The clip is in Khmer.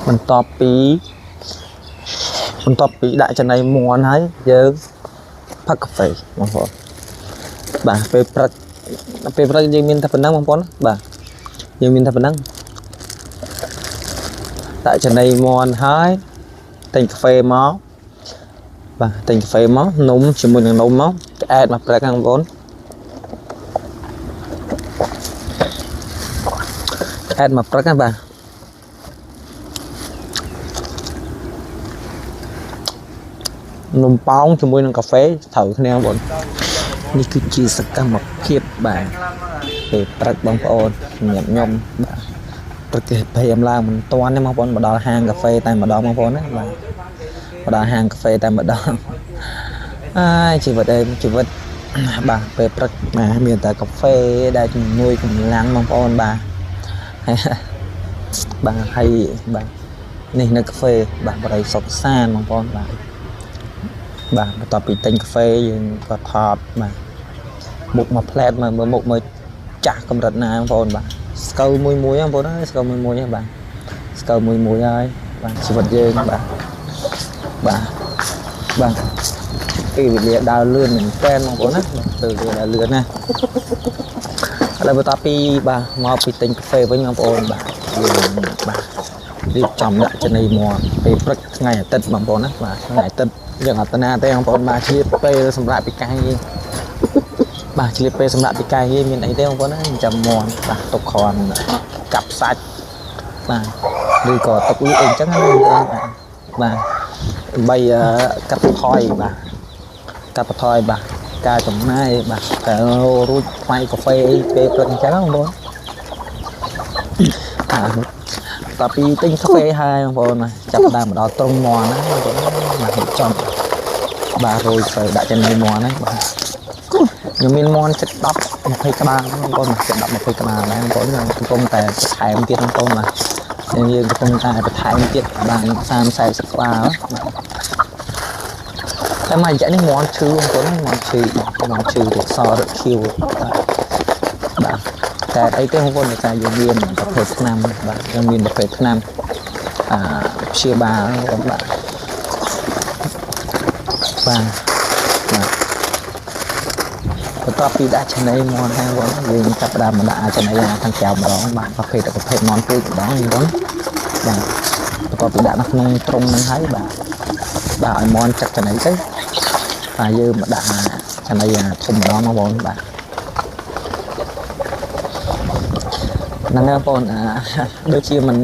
បន្ទាប់ពីបន្ទាប់ពីដាក់ចំណីមាន់ហើយយើងផឹកកាហ្វេបងប្អូនបាទពេលព្រឹកពេលព្រឹកយើងមានតែប៉ុណ្ណឹងបងប្អូនបាទយើងមានតែប៉ុណ្ណឹងដាក់ចំណីមាន់ហើយទិញកាហ្វេមកបាទទិញកាហ្វេមកនំជាមួយនឹងនំមកក្អែតមកព្រឹកហ្នឹងបងប្អូនក្អែតមកព្រឹកហ្នឹងបាទនំប៉ោងជាមួយនឹងកាហ្វេត្រូវគ្នាបងប្អូននេះគឺជាសកម្មភាពបាទពេលព្រឹកបងប្អូនសម្រាប់ខ្ញុំបាទព្រឹកគេព្រាមឡើងមិនតាន់ទេបងប្អូនមកដល់ហាងកាហ្វេតែម្ដងបងប្អូនណាបាទមកដល់ហាងកាហ្វេតែម្ដងអើយជីវិតអើយជីវិតបាទពេលព្រឹកបាទមានតែកាហ្វេដែលជំនួយកម្លាំងបងប្អូនបាទហើយបាទហើយបាទនេះនៅកាហ្វេបាទបរិយសុកសានបងប្អូនបាទបាទបន្ទាប់ពីទិញកាហ្វេយើងក៏ថតបាទមុខមកផ្លែតមើលមើលមុខមើលចាស់កម្រិតណាបងប្អូនបាទស្កូវមួយមួយបងប្អូនអើយស្កូវមួយមួយហ្នឹងបាទស្កូវមួយមួយហើយបាទជីវិតយើងបាទបាទបាទពេលវេលាដើរលឿនមែនតើបងប្អូនណាពេលវេលាដើរលឿនណាឥឡូវបន្ទាប់ពីបាទមកពីទិញកាហ្វេវិញបងប្អូនបាទយើងបាទរៀបចំដាក់ចំណីមាន់ពេលព្រឹកថ្ងៃអាទិត្យបងប្អូនណាបាទថ្ងៃអាទិត្យយើងអត់តាណាទេបងប្អូនបាទឆ្លៀតពេលសម្រាប់ពីការងារបាទឆ្លៀតពេលសម្រាប់ពីការងារមានអីទេបងប្អូនណាចាំមាន់បាទទុកគ្រាន់កាប់សាច់បាទឬក៏ទុកលក់អីចឹងណាបងប្អូនបាទបាទដើម្បីកាត់បន្ថយបាទកាត់បន្ថយបាទការចំណាយបាទតែរួចថ្លៃកាហ្វេអីពេលព្រឹកអញ្ចឹងបងប្អូនបាទតពីទិញកាហ្វេហើយបងប្អូនណាចាប់ដើមមកដល់ត្រង់មាន់ណាបងប្អូនបាទរៀបចំបាទរោយទៅដាក់ចំណីមាន់ហ្នឹងបាទខ្ញុំមានមាន់ចិត្ត10 20ក្បាលបងប្អូនបាទចិត្ត10 20ក្បាលដែរបងប្អូនខ្ញុំកំពុងតែបន្ថែមទៀតបងប្អូនបាទយើងកំពុងតែបន្ថែមទៀតបាន30 40ក្បាលបាទតែមួយរយៈនេះមាន់ឈឺបងប្អូនមាន់ឈឺមាន់ឈឺរសរខៀវបាទបាទតែអីទេបងប្អូនដោយសារយើងមានប្រភេទថ្នាំបាទយើងមានប្រភេទថ្នាំអាព្យាបាលបងប្អូនបាទបាទបាទបន្ទាប់ពីដាក់ចំណីមាន់ហើយបងប្អូនយើងចាប់ផ្ដើមមកដាក់ចំណីខាងក្រៅម្ដងបាទប្រភេទប្រភេទមាន់ពូចម្ដងបងប្អូនបាទបន្ទាប់ពីដាក់នៅក្នុងទ្រុងហ្នឹងហើយបាទបាទឲ្យមាន់ចឹកចំណីទៅបាទយើងមកដាក់ចំណីធំម្ដងបងប្អូនបាទហ្នឹងហើយបងប្អូនអាដូចជាមិន